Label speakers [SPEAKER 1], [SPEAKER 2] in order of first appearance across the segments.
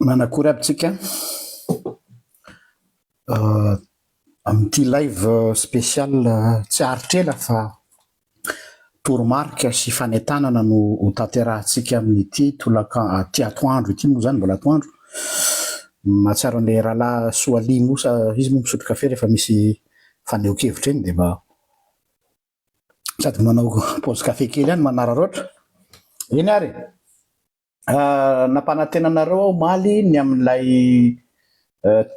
[SPEAKER 1] Manakory aby tsika amin'ity live spécial tsy haharitra ela fa toromarika sy fanentanana no ho tanterahantsika amin'ity tolaka ity atoandro ity moa zany mbola atoandro. Mahatsiaro an'ilay rahalahy Soalia Moussa izy moa misotro kafe rehefa misy fanehoan-kevitra iny dia mba sady manao pause café kely ihany manararaotra. Eny ary e! Nampanantena anareo aho omaly ny amin'ilay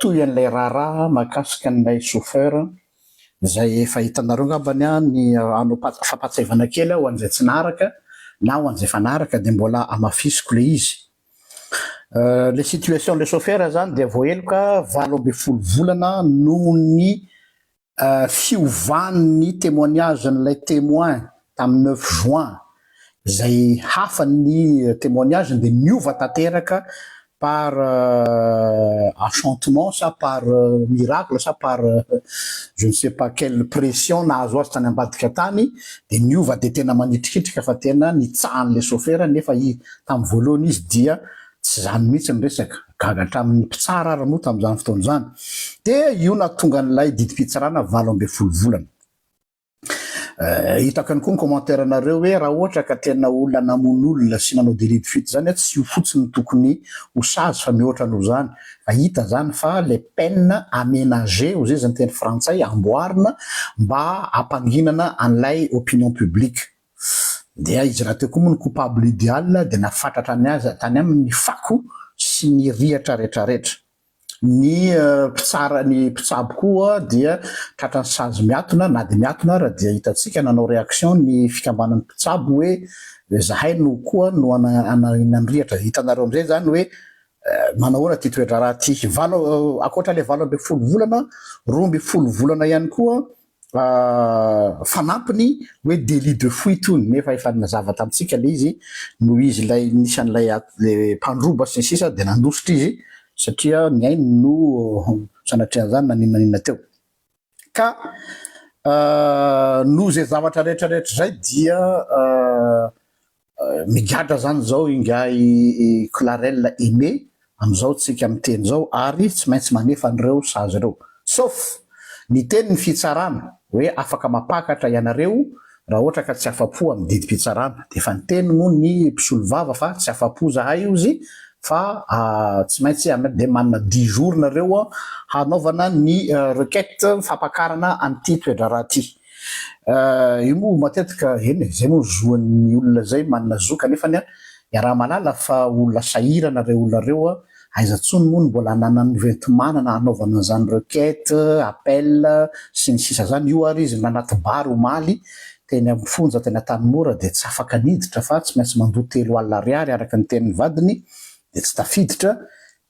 [SPEAKER 1] tohy an'ilay raharaha mahakasika an'ilay chauffeur izay efa hitanareo angambany ny hanao fampahatsiahivana kely aho ho an'izay tsy naharaka na ho an'izay efa naharaka dia mbola hamafisiko ilay izy. Ilay situation an'ilay chauffeur izany dia voaheloka 18 volana noho ny fiovan'ny témoignage-n'ilay témoin tamin'ny 9 juin izay hafa ny témoignage-ny dia niova tanteraka par enchantement sa par miracle sa par je ne sais pas quelle pression nahazo azy tany ambadika tany dia niova dia tena manitrikitrika fa tena nitsahan'ilay chauffeur nefa i tamin'ny voalohany izy dia Tsy izany mihitsy ny resaka. Gaga hatramin'ny mpitsara ary moa tamin'izany fotoana izany. Dia io nahatonga an'ilay didim-pitsarana 18 volana. Hitako ihany koa ny commentaire-nareo hoe raha ohatra ka tena olona namono olona sy nanao délit de fuite izany tsy io fotsiny no tokony ho sazy fa mihoatra noho izany. Fa hita izany fa ilay peine aménagée hoy izy ny teny frantsay, amboarina mba hampanginana an'ilay opinion publique. Dia izy rahateo koa moa no coupable ideal dia nafatratra ny azy tany aminy ny fako sy ny rihatra retraretra. Ny mpitsara ny mpitsabo koa dia tratran'ny sazy miatona na dia miatona ara dia hitantsika nanao réaction ny fikambanan'ny mpitsabo hoe zahay no koa no nandrihatra. Hitanareo amin'izay izany hoe manahoana ity toe-draharaha ity. Valo ankoatra ilay 18 volana, 12 volana ihany koa fanampiny hoe délit de fuite hono nefa efa nazava tamintsika ilay izy noho izy ilay nisy an'ilay mpandroba sy ny sisa dia nandositra izy satria ny ainy no sanatria an'izany na n'inona n'inona teo ka noho izay zavatra rehetra rehetra izay dia Migadra zany zao ingahy Clarel Aimé amizao tsika miteny zao ary tsy maintsy manefa an'ireo sazy ireo. Sauf niteny ny fitsarana hoe afaka mampakatra ianareo raha ohatra ka tsy afa-po amin'ny didim-pitsarana. Dia efa niteny moa ny mpisolovava fa tsy afa-po zahay ozy fa tsy maintsy dia manana dix jours nareo hanaovana ny requête fampakarana an'ity toe-draharaha ity. Io moa matetika, eny e, zay moa ny zoan'ny olona zay, manana zo kanefany an, iaraha-mahalala fa olona sahirana reo olona reo an, aiza tsony moa no mbola ananany hoenti-manana hanaovana an'izany requête, appel, sy ny sisa zany, io ary izy nanaty-bary omaly teny amin'ny fonja teny Antanimora dia tsy afaka niditra fa tsy maintsy mandoa 30 ariary araka ny tenin'ny vadiny dia tsy tafiditra,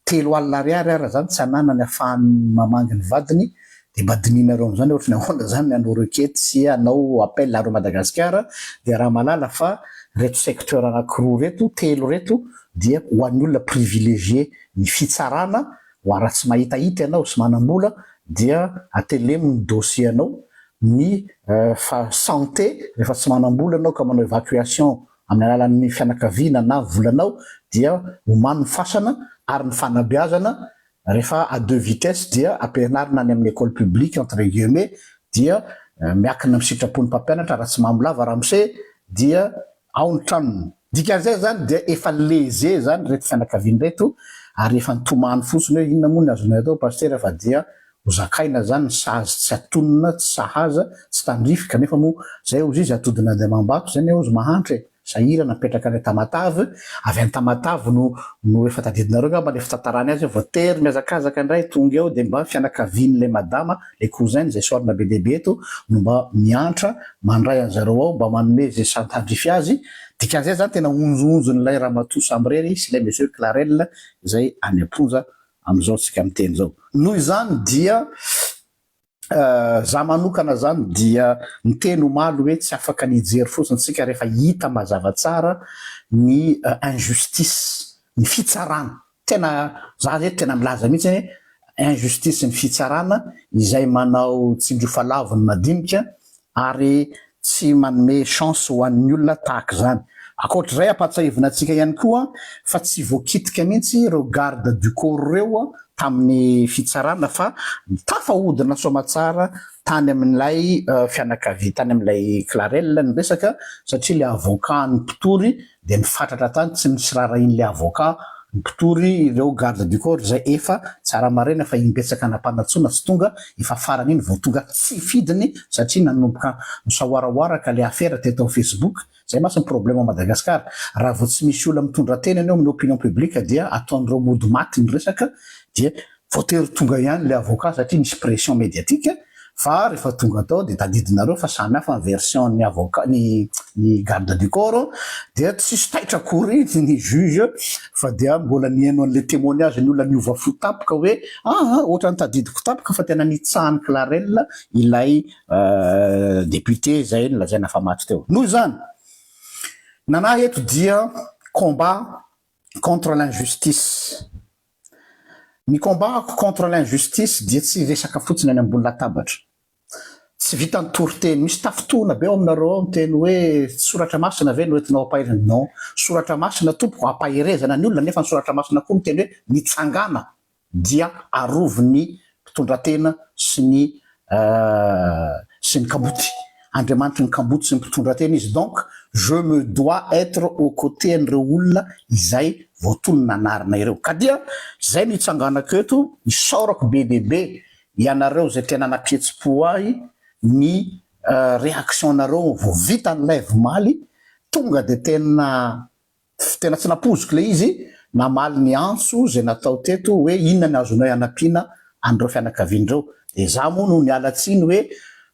[SPEAKER 1] 30 ariary ara zany tsy ananany afahany mamangy ny vadiny de mba dinihinareo amizany ohatry ny ahoana zany ny hanao requete sy hanao appel ary Madagasikara dia raha mahalala fa reto secteur anakiroa reto telo reto dia ho an'ny olona privilégié ny fitsarana ho raha tsy mahitahita ianao sy manambola dia atelemo ny dossier anao ny fa santé rehefa tsy manambola ianao ka manao évacuation amin'ny alalan'ny fianakaviana na volanao dia omano ny fasana ary ny fanabeazana rehefa à deux vitesses dia ampianarina any amin'ny école publique entre guillemets dia miakina amin'ny sitrapon'ny mpampianatra raha tsy mamo lava ramose dia ao ny tranony. Dikan'izay zany dia efa lésé zany ireto fianakaviana ireto ary efa nitomany fotsiny hoe inona moa ny azonay atao pasitera fa dia Ho zakaina zany ny sazy tsy atonina, tsy sahaza, tsy tandrify kanefa moa zay ozy izy atodina any amam-bato zay anie ozy mahantra e! sahirana mipetraka any Tamatave, avy any Tamatave no no efa tadidinareo angamba le fitantarany azy hoe voatery mihazakazaka indray tonga eo de mba fianakavian'ilay madama, le cousin-ny zay isaorana be dia be eto no mba miantra mandray an'zareo ao mba manome zay sahy tandrify azy, dikan'izay zany tena honjohonjon'ilay ramatoa samirery sy ilay monsieur Clarel zay any am-ponja amin'izao tsika miteny izao. Noho izany dia za manokana zany dia niteny omaly hoe tsy afaka ny hijery fotsiny tsika rehefa hita mazava tsara ny injustice ny fitsarana. Tena za eto tena milaza mihitsy hoe injustice ny fitsarana izay manao tsindriofalavo ny madinika ary tsy manome chance ho an'ny olona tahaka izany. Ankoatr'izay, ampahatsiahivina antsika ihany koa fa tsy voakitika mihitsy ireo garde du corps ireo tamin'ny fitsarana fa tafahodina soamatsara tany amin'ilay fianakavia, tany amin'ilay Clarel ny resaka satria ilay avocat ny mpitory dia nifatratra tany, tsy nisy raharahian'ilay avocat ny mpitory ireo garde du corps izay efa tsara marihina fa imbetsaka nampanantsoina tsy tonga, efa farany iny vao tonga tsy fidiny satria nanomboka nisahoarahoaraka ilay afera teto amin'ny facebook. Zay mantsy ny problème ao Madagascar, raha vao tsy misy olona mitondra tena eo amin'ny opinion publique dia ataon'ireo mody maty ny resaka dia voatery tonga ihany ilay avocat satria misy pression médiatique fa rehefa tonga tao dia tadidinareo fa samy hafa ny version ny avocat ny ny garde du corps dia tsisy taitra akory ny juge fa dia mbola nihaino an'ilay témoignage ny olona niova fo tampoka hoe aa ohatran'ny tadidiko tampoka fa tena nitsahan'i Clarel ilay député izay nolazaina fa maty teo. Noho izany, nanahy eto dia combat contre l'injustice. Ny combat contre l'injustice dia tsy resaka fotsiny any ambony latabatra. Tsy vitan'ny toriteny. Misy tafintohina be ao aminareo ao miteny hoe soratra masina ve no entinao ampaherezana? Non. Soratra masina tompoko ampaherezana ny olona nefa ny soratra masina koa miteny hoe mitsangàna dia arovy ny mpitondratena sy ny sy ny kamboty. Andriamanitry ny kamboty sy ny mpitondratena izy donc je me dois être aux côtés an'ireo olona izay voatonona anarana ireo. Ka dia izay no itsanganako eto, isaorako be dia be ianareo izay tena nampihetsi-po ahy ny réaction nareo vao vita ny live omaly, tonga dia tena Tena tsy nampoiziko ilay izy namaly ny antso izay natao teto hoe inona ny azonay anampiana an'ireo fianakaviana ireo. Dia izaho moa no niala tsiny hoe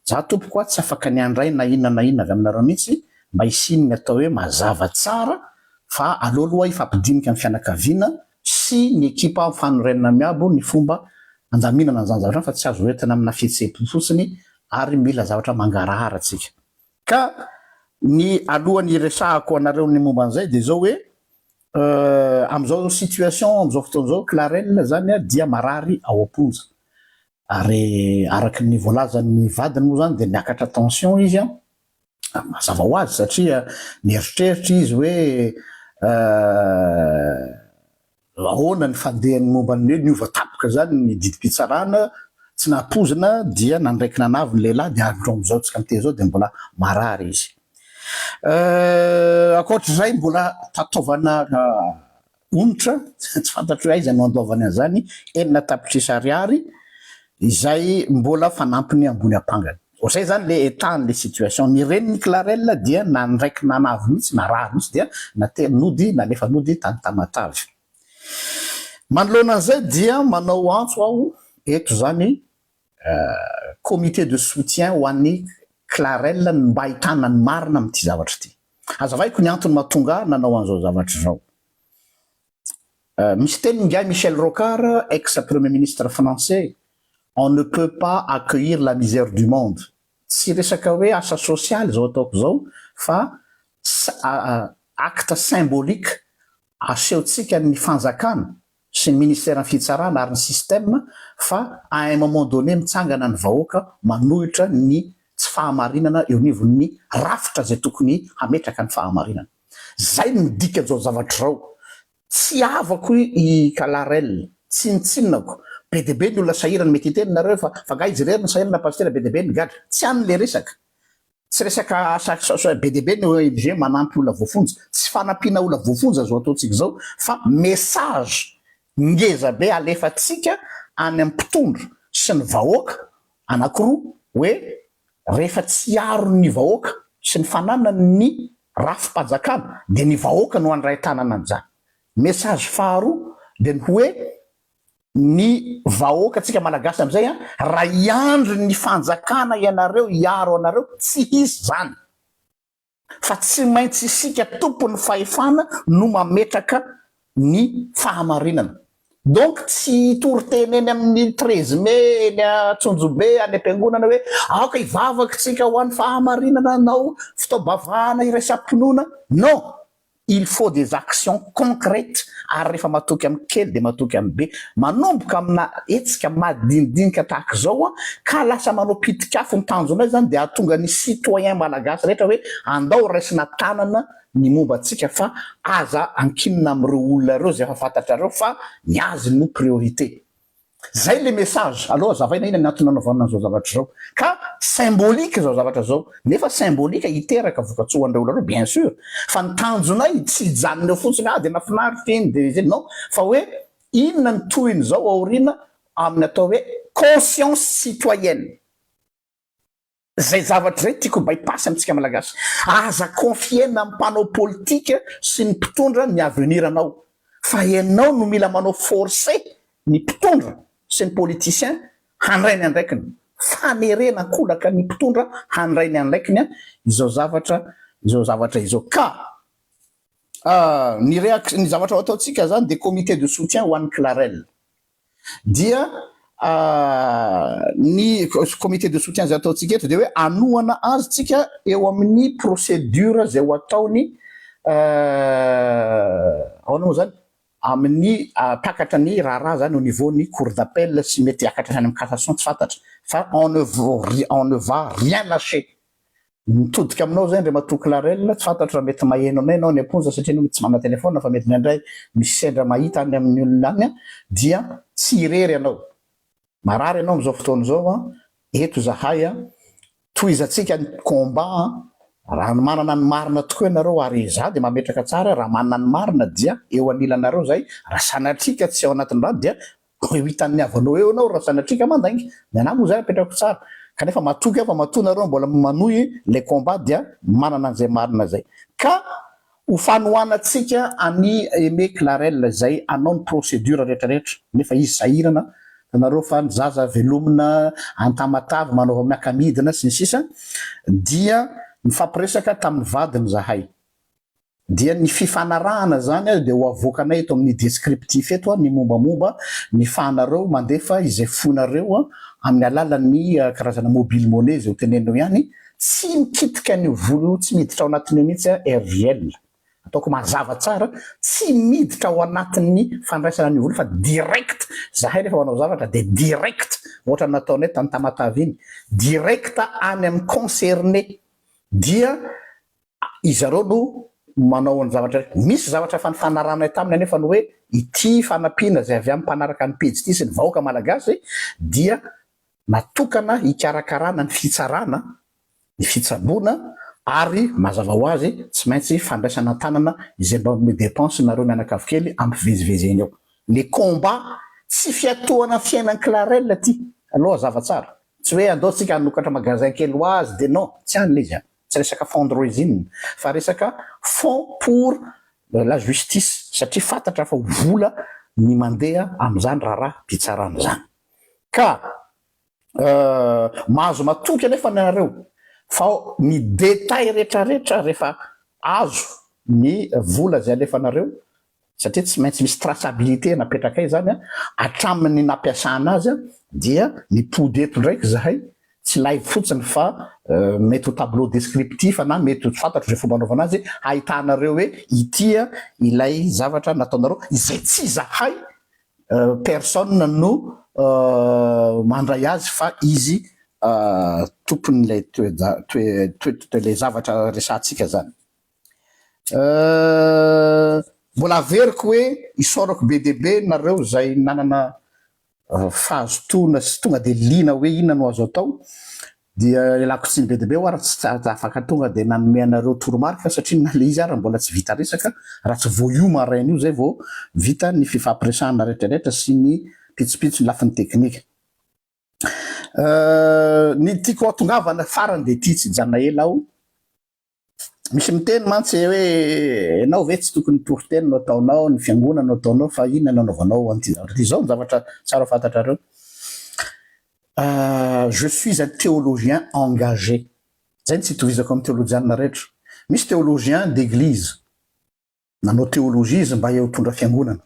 [SPEAKER 1] za tompoko a tsy afaka ny handray na inona na inona avy aminareo mihitsy mba hisian'ny atao hoe mazava tsara fa aleo aloha hifampidinika amin'ny fianakaviana sy ny ekipa fanorenana miabo ny fomba andaminana an'izany zavatra izany fa tsy azo entina amina fihetseham-po fotsiny ary mila zavatra mangarahara tsika. Ka ny alohan'ny hiresahako anareo ny momba an'izay dia izao hoe amin'izao situation amin'izao fotoana izao Clarel zany dia marary ao am-ponja ary araka ny voalazan'ny vadiny moa zany dia niakatra tension izy an, mazava ho azy satria nieritreritra izy hoe Ahoana ny fandehan'ny momba ny hoe niova tampoka izany ny didim-pitsarana, tsy nahapoizina dia nandraiky nanavy ny lehilahy dia andro amin'izao tsika miteny izao dia mbola marary izy. Ankoatr'izay mbola tataovana onitra, tsy fantatro hoe aiza no andoavany an'izany, 6 tapitrisa ariary izay mbola fanampiny ambony ampangany. Zay zany le état an'le situation. Ny renin'i Clarel dia nandraiky nanavy mihitsy, narary mihitsy dia nate nody nalefa nody tany Tamatave. Manoloana an'izay dia manao antso aho eto zany comité de soutien ho an'i Clarel ny mba ahitana ny marina amin'ity zavatra ity. Hazavaiko ny antony mahatonga ahy nanao an'izao zavatra izao. Misy teny ingahy Michel Rocard, ex premier ministre français, on ne peut pas accueillir la misère du monde. Tsy resaka hoe asa sosialy izao ataoko izao fa acte symbolique asehontsika ny fanjakana sy ny ministeran'ny fitsarana ary ny système fa à un moment donné mitsangana ny vahoaka manohitra ny tsy fahamarinana eo anivon'ny rafitra izay tokony hametraka ny fahamarinana. Zay no dikan'izao zavatra izao. Tsy havako i Kalarel, tsinontsinonako. Be dia be ny olona sahirana, mety hiteny nareo fa fa nga izy irery no sahirana Pasitera, be dia be ny gadra. Tsy any le resaka. Tsy resaka asa be dia be ny ONG manampy olona voafonja. Tsy fanampiana olona voafonja izao ataontsika izao fa message ngeza be alefantsika any amin'ny mpitondra sy ny vahoaka anankiroa hoe Rehefa tsy hiaro ny vahoaka sy ny fananany ny rafi-panjakana dia ny vahoaka no handray tanana an'izany. Message faharoa dia ny hoe ny vahoaka tsika malagasy amin'izay an, raha hiandry ny fanjakana ianareo hiaro anareo tsy hisy zany. Fa tsy maintsy isika tompon'ny fahefana no mametraka ny fahamarinana. Donc tsy hitory teny eny amin'ny 13 mai eny Antsonjombe any am-piangonana hoe aoka hivavaka isika ho an'ny fahamarinana hanao fitaom-bavahana iraisam-pinoana. Non! Il faut des actions concrètes, ary rehefa matoky amin'ny kely de matoky amin'ny be. Manomboka amina hetsika madinidinika tahaka izao a, ka lasa manao pitikafo. Ny tanjonay zany de ahatonga ny citoyen malagasy rehetra hoe andao raisina tanana ny momba atsika, fa aza ankinina am'ireo olona reo zay efa fantatrareo fa ny azy no priorité. Zay le message aloha. Zavaina ina ny antony nanaovana an'izao zavatra zao, ka symbolique zao zavatra zao, nefa symbolique hiteraka vokatsoan'ireo olona reo, bien sûr. Fa ny tanjonay tsy hijanona eo fotsiny, ah, de nafinaritra iny de zay, non, fa hoe inona ny tohiny zao aorina amin'ny atao hoe conscience citoyenne. Zay zavatra zay tiako bypass amitsika malagasy: aza confiena amy mpanao politika sy ny mpitondra ny avenir anao, fa ianao no mila manao force ny mpitondra sy ny politicien handray ny andraikiny. Fanerena kolaka ny mpitondra handray ny andraikiny a izao zavatra izao. Ka ny reak ny zavatra ho ataotsika zany de comité de soutien ho an'ny Clarel. Dia ny comité de soutien zay ataotsika eto de hoe anohana azy tsika eo amin'ny procédure zay ho ataony aona moa zany amin'ny mpakatra ny raharaha zany au niveau ny cour d'appel sy mety hiakatra any amy cassation, tsy fantatra, fa on ne va rien lâcher. Mitodika aminao zay ndre matoky Clarel, tsy fantatro raha mety maheno anay anao ny amponja, satria anao mety tsy manana telefona, fa mety indraindray misy sendra mahita any amin'ny olona any a, dia tsy irery ianao. Marary ianao am'izao fotoana zao a, eto zahay a, tohizatsika ny combat a. Raha ny manana ny marina tokoa ianareo, ary za de mametraka tsara, raha manana ny marina dia eo anilanareo zay. Raha sanatrika tsy ao anatin'ny rano dia ho hitan'ny havanao eo anao. Raha sanatrika mandainga ny anahy moa zay, apetrako tsara, kanefa matoky aho fa matoa nareo mbola manohy le combat dia manana an'izay marina zay. Ka ho fanohanatsika any Aimé Clarel zay anao ny procédure rehetrarehetra, nefa izy sahirana anareo fa ny zaza velomina antamatavy manaova miakamidina sy ny sisa, dia mifampiresaka tamin'ny vadiny zahay, dia ny fifanarahana zany a de ho avoakanay eto amin'ny descriptif eto a ny mombamomba ny fahanareo mandefa izay fonareo a amin'ny alalan'ny karazana mobile money zay ho tenenao ihany. Tsy mikitika ny volo, tsy miditra ao anatin'io mihitsy a RVL, ataoko mazava tsara, tsy miditra ao anatin'ny fandraisana ny vola, fa direct zahay rehefa manao zavatra de direct, ohatra nataonay tany Tamatavy iny, direct any amin'ny concerné, dia izareo no manao ny zavatra. Misy zavatra fa nifanarahanay taminy anefa ny hoe ity fanampiana zay avy amin'ny mpanaraka ny pejy ity sy ny vahoaka malagasy dia natokana hikarakarana ny fitsarana, ny fitsaboana, ary mazava ho azy tsy maintsy fandraisana tanana izay mba mi-dépense nareo mianakavy kely ampivezivezeny eo le combat. Tsy fiatohana fiainany Clarel ty aloha, zava tsara, tsy hoe andao tsika hanokatra magasin kely ho azy de non, tsy any le izy a, tsy resaka fundraising fa resaka fond pour la justice, satria fantatra fa ho vola ny mandeha am'izany raharaha mpitsarana zany. Ka mahazo matoky anefa nareo fa ny détail rehetrarehetra rehefa azo ny vola zay alefanareo, satria tsy maintsy misy traçabilité napetrakay zany a hatramin'ny nampiasana azy a, dia mipody eto ndraiky zahay, tsy live fotsiny fa mety ho tableau descriptif na mety ho fantatro zay fomba anaovana azy, ahitanareo hoe itya ilay zavatra nataonareo izay. Tsy zahay personne no mandray azy, fa izy tompon'lay toe le zavatra resantsika zany. Mbola averiko hoe isaorako be dehibe nareo zay nanana fahazotona sy tonga de lina hoe inona no azo atao, dia ialako tsiny be dehibe ho ary tsy afaka tonga de nanome anareo toromarika, satria na le izy ary mbola tsy vita resaka raha tsy vo io maraina io zay vao vita ny fifampiresahana rehetrarehetra sy ny pitsopitso ny lafiny teknika. Ny tiako atongavana farany de ty, tsy janona ela aho. Misy miteny mantsy hoe ianao ve tsy tokony toriteny no ataonao, ny fiangonana no ataonao, fa inona no anaovanao an'ity zavatra ty zao? Ny zavatra tsara fantatrareo, je suis un théologien engagé. Zay ny tsy itovizako amin'ny théologien rehetra. Misy théologien d'église, nanao théologie izy mba hitondra fiangonana,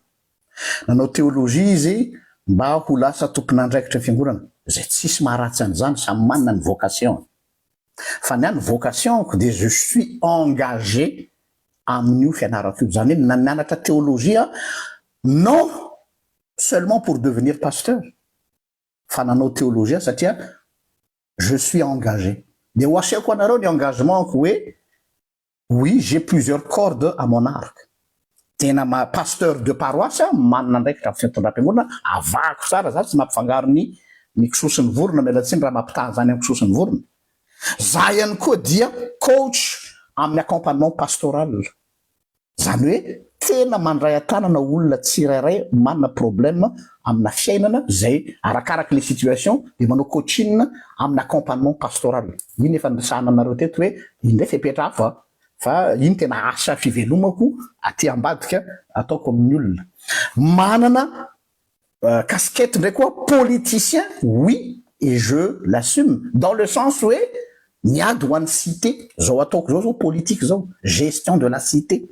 [SPEAKER 1] nanao théologie izy mba ho lasa tompon'andraikitra fiangonana, zay tsisy maharatsy an'izany, samy manana ny vocation, fa ny any vocationko de je suis engagé. amin'io fianarako io. Izany hoe nianatra théologie non seulement pour devenir pasteur fa nanao théologie satria je suis engagé. Dia ho asehoko anareo ny engagement-ko hoe oui, j'ai plusieurs cordes à mon arc. Tena ma pasteur de paroisse aho, manana andraikitra amin'ny fitondram-piangonana, avahako tsara za tsy mampifangaro ny ny kisoa sy ny vorona, miala tsiny raha mampitaha an'izany amin'ny kisoa sy ny vorona. Za ihany koa dia coach amin'ny accompagnement pastoral. Zany hoe tena mandray an-tanana olona tsirairay manana problème amina fiainana zay arakaraky le situation de manao coaching amina accompagnement pastoral. Iny efa niresahana anareo teto hoe iny ndray fepetra hafa fa iny tena asa fivelomako aty ambadika ataoko amin'ny olona. Manana casquette ndray koa politicien, oui, et je l'assume dans le sens hoe miady ho an'ny cité. Zao ataoko zao zao politique zao, gestion de la cité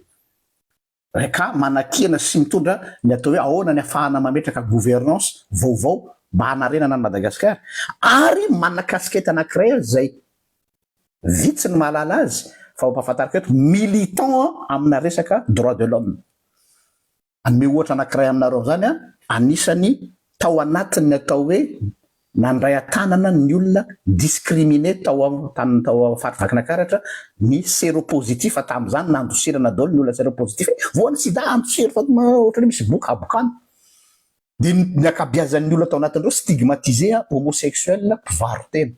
[SPEAKER 1] ka manakiana sy mitondra ny atao hoe ahoana ny afahana mametraka gouvernance vaovao mba hanarenana ny Madagasikara. Ary manana casquette anankiray zay vitsy ny mahalala azy fa mampahafantariko eto, militant amina resaka droit de l'homme. Anome ohatra anankiray aminareo zany a, anisany tao anatin'ny atao hoe nandray an-tanana ny olona discriminé tao tany tao faritry Vakinakaratra, ny séropositif tamin'izany. Nandosirana daholo ny olona séropositif voan'ny sida, andosiro fa ohatra hoe misy boka abokany. De ny ankabeazan'ny olona tao anatin'ireo stigmatisé homosexuel, mpivaro-tena.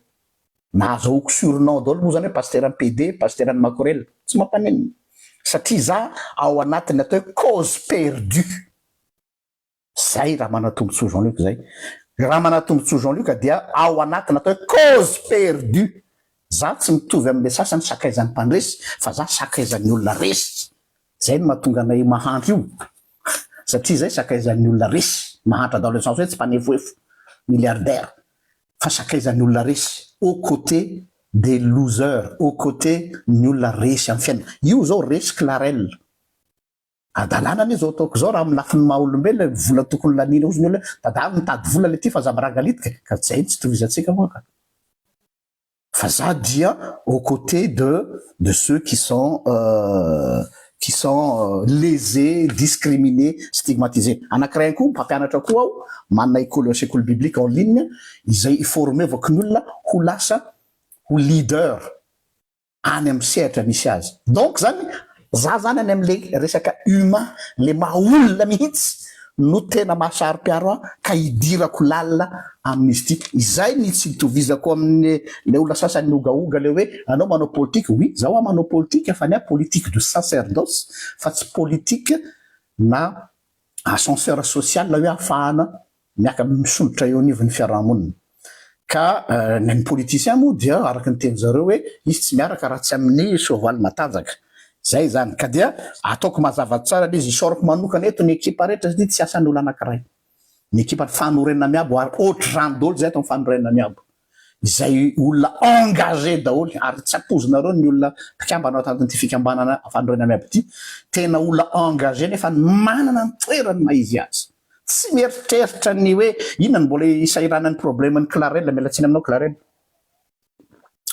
[SPEAKER 1] Nahazahoako surnom daholo moa zany hoe pasteur PD, pasteur ny makorel. Tsy mampanenina satria za ao anatin'ny atao hoe cause perdue zay. Raha manatombotsoa Jean Luc zay, raha manatombotsoa Jean Luc dia ao anatina atao hoe cause perdue. Za tsy mitovy am'le sasany sakaizan'ny mpandresy, fa za sakaizan'ny olona resy. Zay no mahatonga anay mahantra io, satria zay sakaizan'ny olona resy. Mahantra dans le sens hoe tsy mpanefoefo milliardaire, fa sakaizan'ny olona resy, au côté des losers, au côté ny olona resy amin'ny fiainana. Io zao resy Clarel adalàna anie zao ataoko zao. Raha amin'ny lafiny maha olombelona, vola tokony lanina ozy ny olona tadavy mitady vola le ty fa za mirangalitika ka zay tsy tovizantsika moa ka. Fa za dia au côté de ceux qui sont lésés, discriminés, stigmatisés. Anankiray koa, mpampianatra koa aho, manana école, sekoly biblique en ligne izay iformevako ny olona ho lasa ho leader any amy sehatra misy azy. Donc zany za zany any am'le resaka humain, le maha olona mihitsy no tena mahasaro-piaro a ka hidirako lalina amin'izy ty. Izay ny tsy hitovizako amin'ny le olona sasany ogaoga le hoe anao manao politique. Oui, zaho a manao politique, fa ny a politique de sacerdoce fa tsy politique na ascenseur social hoe ahafahana miaka misondrotra eo anivon'ny fiarahamonina. Ka ny politicien moa dia araky ny teny zareo hoe izy tsy miaraka raha tsy amin'ny soavaly matanjaka zay zany. Ka dia ataoko mazava tsara le izy. Isaorako manokana eto ny ekipa rehetra satria tsy asan'olo anankiray ny ekipa Fanorenana Miabo, ary ohatry zany daholo zay atao Fanorenana Miabo, izay olona engagé daholo. Ary tsy ampozinareo ny olona mpikambana ao anatin'ity fikambanana Fanorenana Miabo ity, tena olona engagé nefa manana ny toerany maha izy azy, tsy mieritreritra ny hoe inona ny mbola isahiranany problème ny Clarel. Mialatsiny aminao Clarel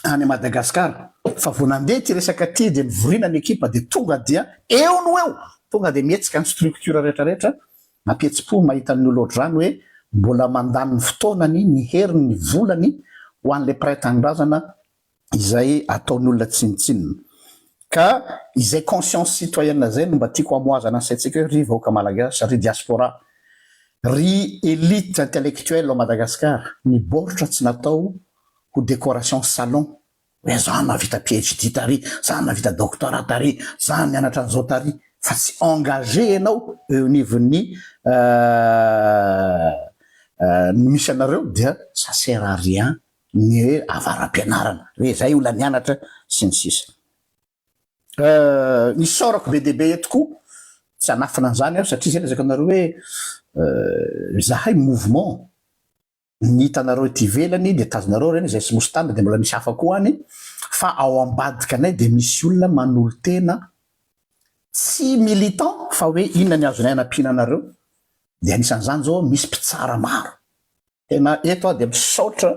[SPEAKER 1] any Madagasikara, fa vo nandeha ty resaka ty de mivorina ny ekipa, de tonga dia eo no eo, tonga de mihetsika ny structure rehetrarehetra. Mampihetsi-po mahita ny olo ohatr'izany hoe mbola mandany ny fotoanany, ny heriny, ny volany ho an'le mpiray tanindrazana izay ataon'ny olona tsinotsinona. Ka izay conscience citoyenne zay no mba tiako amoazana ny saintsika hoe ry vahoaka malagasy, ry diaspora, ry élite intellectuelle ao Madagasikara, ny baoritra tsy natao ho décoration salon hoe za navita PhD tary, za navita doctorat tary, za nianatra an'izao tary, fa tsy engagé ianao eo anivon'ny ny misy anareo, dia ça sert à rien ny hoe avara-pianarana hoe zay olona nianatra sy ny sisa. Nisaorako be dehibe eto koa, tsy hanafina an'izany aho, satria zay lazaiko anareo hoe zahay mouvement ny hitanareo ety ivelany de tazonareo reny zay sy mositana, de mbola misy hafa koa any, fa ao ambadika anay de misy olona manolo tena, tsy militant, fa hoe inona ny azonay anampiana anareo. De anisan'izany zao misy mpitsara maro tena eto aho, de misaotra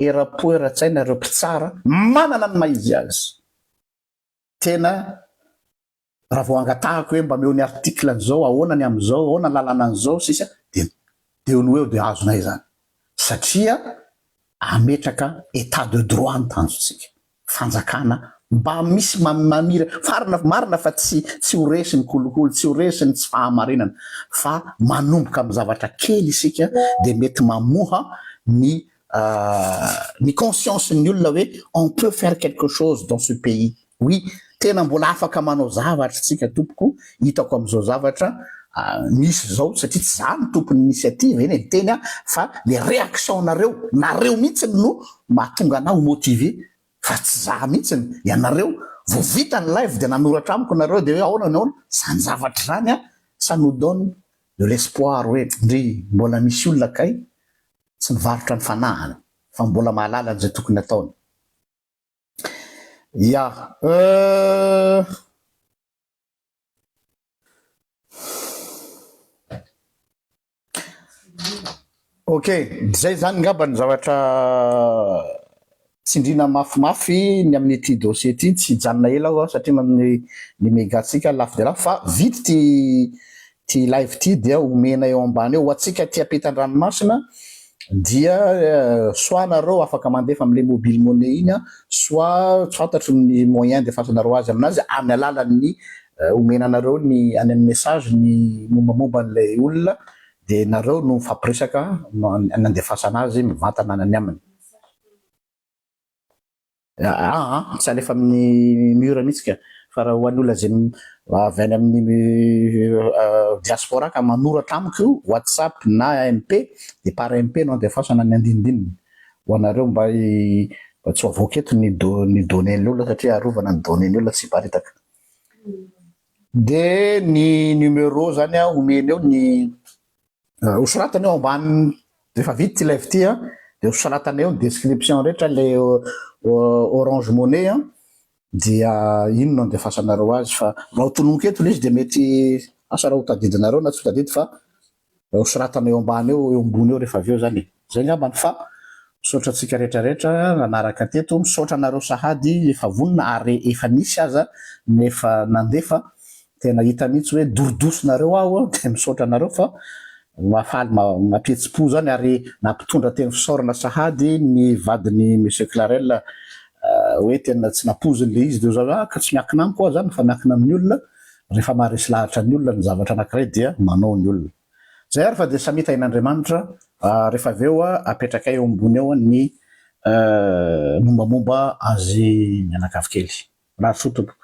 [SPEAKER 1] era-po era-tsaina ireo mpitsara manana ny maha izy azy tena. Raha vao angatahako hoe mba omeo ny article an'izao, ahoana ny amin'izao, ahoana ny lalàna an'izao, sisa dia dia eo no eo dia azonay izany. Satria ametraka état de droit ny tanjontsika. Fanjakana mba misy mamira, farina, marina fa tsy tsy ho resy ny kolikoly, tsy ho resy ny tsy fahamarinana fa manomboka amin'ny zavatra kely isika dia mety mamoha ny ny conscience ny olona hoe on peut faire quelque chose dans ce pays. Oui, tena mbola afaka manao zavatra tsika tompoko, hitako amin'izao zavatra misy zao satria tsy za no tompon'ny initiative eny e, miteny aho fa le réaction nareo, nareo mihitsy no mahatonga anah ho motivé fa tsy za mihitsiny, ianareo vao vita ny live de nanoratra amiko nareo de hoe ahoana ny ahoana, zany zavatra zany an ça nous donne de l'espoir hoe ndry mbola misy olona kay tsy mivarotra ny fanahiny fa mbola mahalala an'izay tokony ataony. Ya euh. Ok, zay zany ngamba ny zavatra tsindriana mafimafy ny amin'ity dossier ity, tsy hijanona ela aho satria ny ny méga-tsika lafo dia lafo fa vita ity ity live ity dia omena eo ambany eo ho antsika aty ampitan-dranomasina dia soit nareo afaka mandefa amin'ilay mobile money iny an, soit tsy fantatro ny moyen andefasanareo azy aminazy amin'ny alalan'ny omena anareo ny any amin'ny message ny mombamomba an'ilay olona dia nareo no mifampiresaka ny andefasana azy mivantana any aminy. Aa tsy alefa amin'ny mur mihitsy ka! Fa raha ho an'ny olona izay avy any amin'ny diaspora ka manoratra amiko whatsapp na MP dia par MP no andefasana ny andinindininy ho anareo mba mba tsy ho avoaka eto ny ny données-n'ny olona satria arovana ny données-n'ny olona tsy hiparitaka. Dia ny numéro zany an omena eo ny Ho soratana eo ambany rehefa vita ity live ity an, dia ho soratana eo ny description rehetra ilay orange money an, dia iny no andefasanareo azy fa raha ho tononiko eto ilay izy dia mety asa raha ho tadidinareo na tsy ho tadidy fa ho soratana eo ambany eo, eo ambony eo rehefa avy eo izany e. Izay angambany fa misaotra antsika rehetra rehetra nanaraka teto, misaotra anareo sahady efa vonona ary efa nisy aza ny efa nandefa Tena hita mihitsy hoe dorodosinareo aho dia misaotra anareo fa mahafaly mampihetsi-po zany ary nampitondra teny fisaorana sahady ny vadin'i Monsieur Clarel hoe tena tsy nampoiziny le izy dia hoy ah ka tsy miankina amiko aho zany fa miankina amin'ny olona rehefa maharesy lahatra ny olona ny zavatra anankiray dia manao ny olona. Zay ary fa dia samia tahin'Andriamanitra rehefa avy eo apetrakay eo ambony eo ny mombamomba azy mianakavy kely. Mirary soa tompoko.